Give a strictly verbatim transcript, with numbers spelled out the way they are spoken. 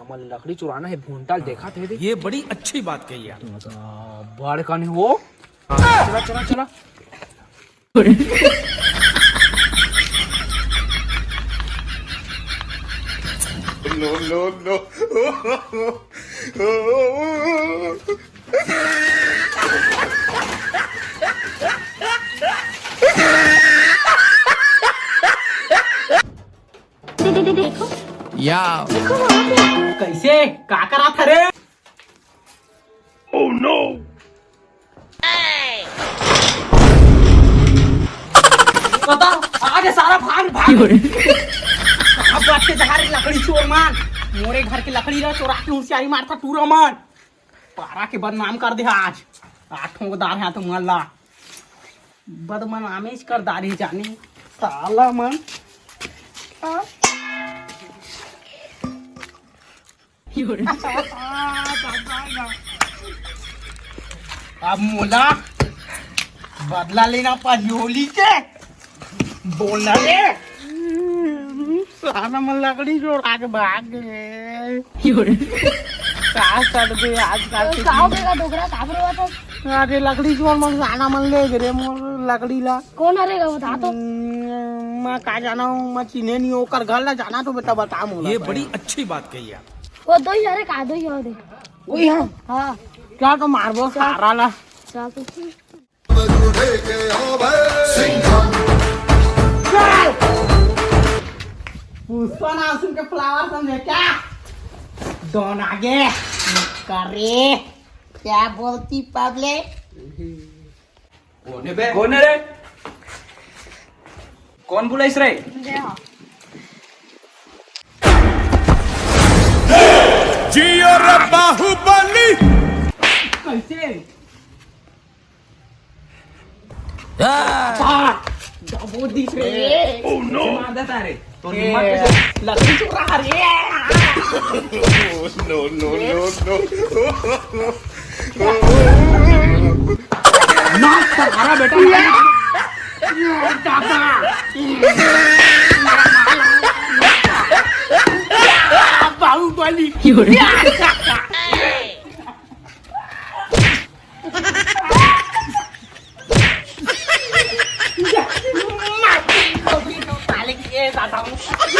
हमर लकड़ी चुराना हे, भूंटा ल देखत हे दे। ये बड़ी अच्छी बात कही यार। बड़ कन हो। चला, चला, चला। No, no, no. या। कैसे? का करत हरे? Oh no! पता, आगे सारा भाग, भाग। अब बात के जहार लकड़ी चोर मान, मोरे घर के लकड़ी ला चोरा के होशियारी मारता टूरा मान। पारा के बदनाम कर दे आज। आठ ठोकदार है तो मन ला बदनामेज कर दारी जाने साला मन। अब मोला बदला लेना पड़ही होली के। बोलना रे। साला मन लकड़ी चोरा के भाग गे। का करबे आजकल के का हो दिन। गया डोकरा, का बरवा था? अरे लकड़ी चोर मन साला मन ले गे रे मोर लकड़ी ला। कौन हरे गा बता तो? हम्म, मैं का जाना हूँ, मैं चिन्हे नहीं ओकर घर ला जाना तो बेटा बता मोला। ये बड़ी अच्छी बात कही यार। वो दो ही हरे का दो ही हो दे। वही है। हाँ। क्या तो मारबो सारा ला। चल तो। पुष्पा नाम सुन के फ्लावर समझे क्या? डॉन आगे करे। क्या बोलती पब्लिक? कोन हे बे? कोन हे रे? कोन बुलाइस रे? जियो रे बाहुबली। कैसे? आ! आ! जबो दिस रे। Oh no! मार देता रे। तो ए, हिम्मत कैसे? लकड़ी चुरा रे। No, no, no, no। ना सहारा बेटा। दादा। बाहुबली।